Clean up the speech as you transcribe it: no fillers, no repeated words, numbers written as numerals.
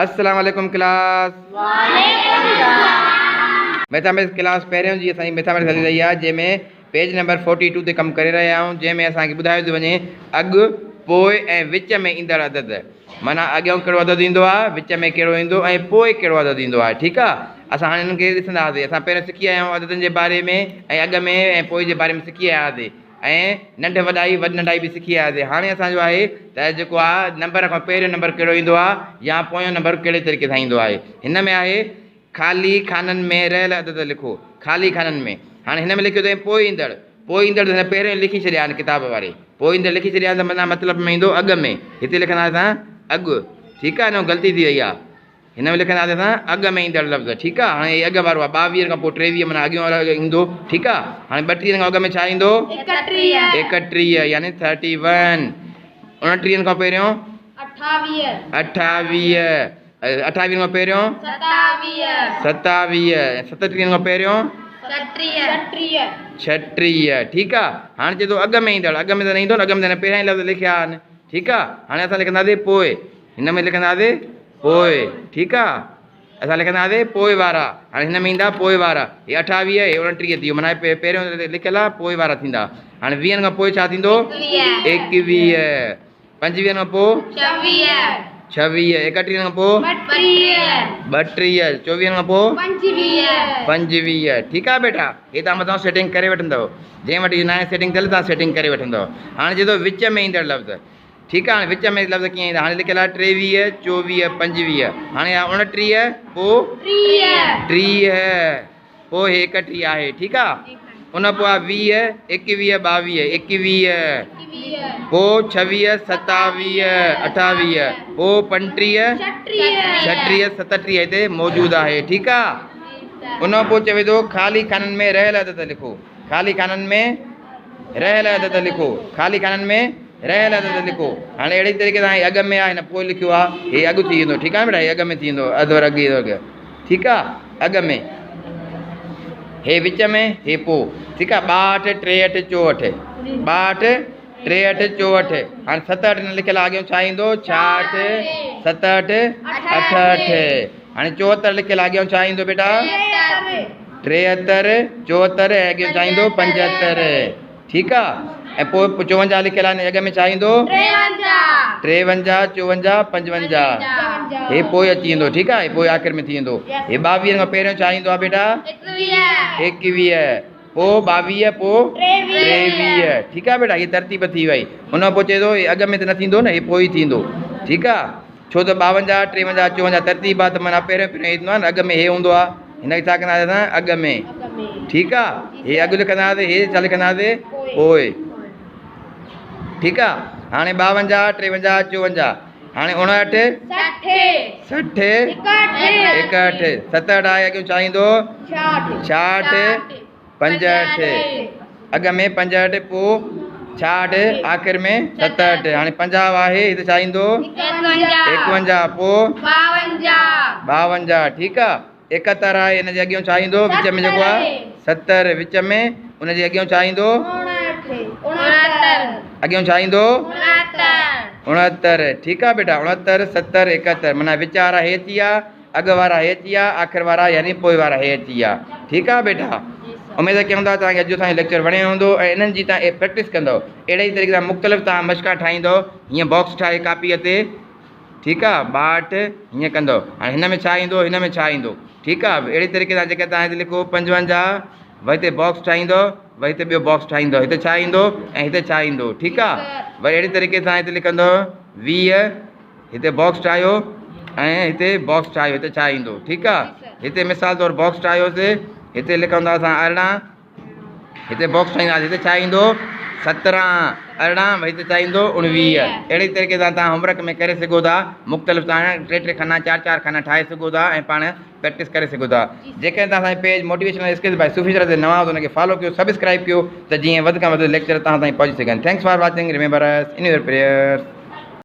السلام عليڪم ڪلاس. وعليڪم السلام. ميٿاميٽڪس ڪلاس پهريون جي اسان جي ميٿاميٽڪس هلي رهي آهي جنهن ۾ پيج نمبر فورٽي ٽو تي ڪم ڪري رهيا آهيون جنهن ۾ اسان کي ٻڌايو ٿو وڃي اڳ پوء ۽ وچ ۾ ايندڙ عدد معنيٰ اڳيون ڪهڙو عدد ايندو آهي وچ ۾ ڪهڙو ايندو ۽ پوء ڪهڙو عدد ايندو آهي ٺيڪ آهي اسان هاڻي انهن کي ڏسنداسين اسان پهريون سکي آيا آهيون عددن جي باري ۾ ۽ اڳ ۾ ۽ پوء جي باري ۾ سکي آيا هئاسين ۽ ننڍ وڏائي وڏ ننڍائي به سکي آياسين هاڻي اسان جو آهي ته جيڪو آهي نمبر کان پهريون نمبر ڪهڙو ايندو آهي يا پويون نمبر ڪهڙي طريقي سان ايندو آهي هن ۾ آهي خالي خانن ۾ رهيل عدد لکو خالي خانن ۾ هاڻي هن ۾ لکيو اٿئي پوء ايندڙ پوء ايندڙ ته هن پهريون لکي ڇڏيا آهن ڪتاب واري پوء ايندڙ لکي ڇڏيا آهن ته معنيٰ مطلب ۾ ايندو اڳ ۾ هتي لکنداسين اسان اڳ ٺيڪ آهي نه غلطي ٿي وئي آهي هن ۾ لکنداسين اسان اڳ ۾ ايندڙ لفظ ٺيڪ آ هاڻي هي اڳ وارو آ ٻاويهن کان پوء ٽيويهه معنيٰ اڳيون وارو ايندو ٺيڪ آ هاڻي ٻٽيهن کان اڳ ۾ ڇا ايندو ايڪٽيهه ايڪٽيهه يعني ٿرٽي ون اڻٽيهن کان پهريون اٺاويهه اٺاويهه اٺاويهن کان پهريون ستاويهه ستاويهه ستٽيهن کان پهريون ستٽيهه ڇٽيهه ڇٽيهه ٺيڪ آ هاڻي چئي ٿو اڳ ۾ ايندڙ اڳ ۾ ته نه ايندو نه اڳ ۾ ته هن پهريان ئي لفظ لکيا آهن ٺيڪ آ هاڻي اسان لکنداسين پوء هن ۾ لکنداسين پوء ٺيڪ آ اسان لکنداسين پوء وارا هاڻي هن ۾ ايندا پوء وارا هي اٺاويهه هي اڻٽيهه ٿي ويو معنيٰ پهريون لکيل آ پوء وارا ٿيندا هاڻي ويهن کان پوء ڇا ٿيندو ايڪويهه پنجويهن کان پوء ڇويهه ڇويهه ايڪٽيهن کان پوء ٻٽيهه ٻٽيهه چوويهن کان پوء پنجويهه پنجويهه ٺيڪ آ بيٽا هي تان مٿان سيٽنگ ڪري وٺندو جنهن وٽ هي ناهي سيٽنگ ٿيل تان سيٽنگ ڪري وٺندو هاڻي چئي ٿو وچ ۾ ايندڙ لفظ ٺيڪ آ هاڻي وچ ۾ لفظ ڪيئن ايندا هاڻي لکيل آهي ٽيويهه چوويهه پنجويهه هاڻي آهي اڻٽيهه پوء ٽيهه ٽيهه پوء هي ايڪٽيهه آهي ٺيڪ آ ان پوء آهي ويهه ايڪويهه ٻاويهه ايڪويهه پوء ڇويهه ستاويهه اٺاويهه پوء پنٽيهه ڇٽيهه ستٽيهه هتي موجود آهي ٺيڪ آ ان پوء چوي ٿو خالي خانن ۾ رهيل عدد لکو خالي خانن ۾ رهيل عدد لکو خالي خانن ۾ رهيل عدد لکو هاڻي اهڙي طريقي سان هي اڳ ۾ آهي هن پوء لکيو آهي هي اڳ ٿي ويندو ٺيڪ آهي بيٽا هي اڳ ۾ ٿي ويندو اڌ ور اڳ اڳ ٺيڪ آهي اڳ ۾ هي وچ ۾ هي پوء ٺيڪ آهي ٻاهٺ ٽيهٺ چوهٺ ٻاهٺ ٽيهٺ چوهٺ هاڻي ستهٺ نه لکيل آهي اڳيون ڇا ايندو ڇاهٺ ستهٺ اٺهٺ هاڻي چوهتر لکيل آهي اڳيون ڇا ايندو بيٽا ٽيهتر چوهتر ۽ اڳيون ڇا ايندو پنجهتر ٺيڪ آ ۽ پوء چوونجاهه لکيل آهن اڳ ۾ ڇا ايندو ٽيونجاهه چوونجاهه پنجونجاهه هي پوء اچي ويندو ٺيڪ آ هي پوء آخر ۾ ٿي ويندو هي ٻاويهن کان پهريون ڇا ايندو آ بيٽا ايڪويهه پوء ٻاويهه پوء ٽيويهه ٺيڪ آ بيٽا هي ترتيب ٿي وئي ان کان پوء چئي ٿو هي اڳ ۾ ته نه ٿيندو نه هي پوء ئي ٿيندو ٺيڪ آ ڇو ته ٻاونجاهه، ٽيونجاهه، چوونجاهه ترتيب آ ته معنيٰ پهريون پهريون ايندو آ نه اڳ ۾ هي هوندو آ هن کي ڇا ڪندا هئاسين اڳ ۾ ٺيڪ آ هي اڳ لکندا هئاسين هي ڇا لکندا هئاسين پوء ٺيڪ آ هاڻي ٻاونجاهه، ٽيونجاهه، چوونجاهه هاڻي اڻهٺ، سٺ، ايڪهٺ، ستهٺ آهي اڳيون ڇا ايندو ڇاهٺ، پنجهٺ، اڳ ۾ پنجهٺ پوء ڇاهٺ آخر ۾ ستهٺ. هاڻي 50 آهي هتي ڇا ايندو؟ ايڪونجاهه پوء ٻاونجاهه. ٺيڪ آ. ايڪهتر آهي ان جي اڳيون ڇا ايندو؟ وچ ۾ جيڪو آهي 70 وچ ۾ ان جي اڳيون ڇا ايندو؟ اڳيون ڇا ايندو؟ 69. ٺيڪ آ بيٽا 69 70 71 معنيٰ وچ وارا هي اچي ويا. اڳ وارا هي اچي ويا آخر وارا يعني پوء وارا هي اچي ويا ٺيڪ آ بيٽا اميد ڪيون ٿا توهان کي اڄ جو اسان جو ليڪچر وڻيو هوندو ۽ انهن جي توهان پريڪٽس ڪندو اهڙي ئي طريقي سان مختلف توهان مشقا ٺاهيندو هيئن باڪس ٺاهي ڪاپيء تي ٺيڪ آ ٻاهٺ هيئن ڪندو هاڻي هن ۾ ڇا ايندو هن ۾ ڇا ايندو ٺيڪ آ اهڙي طريقي سان جيڪي توهان هتي لکو 55 وري هتي باڪس ٺاهيندو وري هتي ٻيو باڪس ٺاهيندو هتي ڇا ايندو ۽ هتي ڇا ايندو ٺيڪ آ وري اهڙي طريقي سان هتي لکندو 20 هتي باڪس ٺاهيو ۽ هتي باڪس ٺاهيو هتي ڇا ايندو ٺيڪ آ هتي مثال طور باڪس ٺاهيوسي هتي لکندا اسان 18 هتي باڪس ٺاهينداسي هتي ڇا ايندو 17 18 هتي ڇا ايندو 19 اهڙي طريقي سان توهان هوم ورڪ ۾ ڪري سگهو ٿا مختلف توهان ٽي ٽي خانا چار چار خانا ٺاهي سگهو ٿا ۽ پاڻ پريڪٽس ڪري سگهو ٿا جيڪڏهن توهان اسان جي پيج موٽيويشنل اسڪلز باء صوفي شرح تي نوان آهيو ته ان کي فالو ڪيو سبسڪرائب ڪيو ته جيئن وڌ کان وڌ ليڪچر توهان تائين پهچي سگهن thanks for watching remember us in your prayers.